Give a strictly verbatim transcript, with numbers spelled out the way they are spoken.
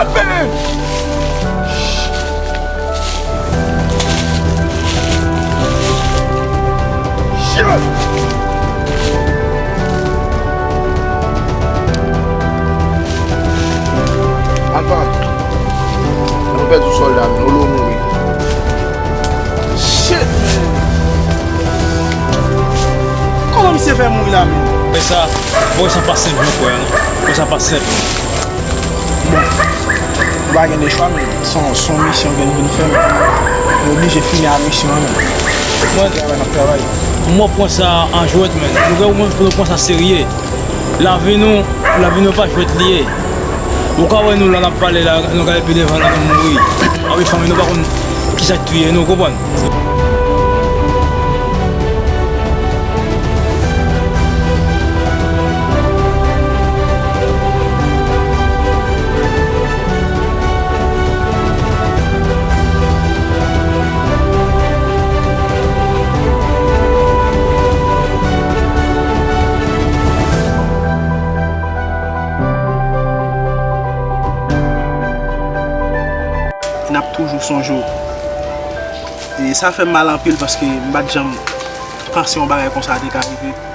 Shit! Alpha, nou pèdi yon sòlda, men, Olo mouri. Shit, man! Kòman misye fè mouri la, men? Wè sa, wè sa pa senp non, frè, non. Wè sa pa senp. Bon, nou pa gen de chwa, men se yon, se yon misyon ke nou vin fè, men nou oblije fini ak misyon an, men. Mwen, travay n ap travay. Mwen pran sa an jwèt, men. Nou gen mwen pou nou pran sa serye. Lavi nou, lavi nou pa jwèt li ye. Ou ka wè nou la, n ap pale la, nou gade pi devan la, nou mouri. Awi, fanmi nou pa konn kisa k touye nou, konprann? N ap toujou sonje w. E sa fè m mal anpil paske m pa t janm panse yon bagay konsa te ka rive.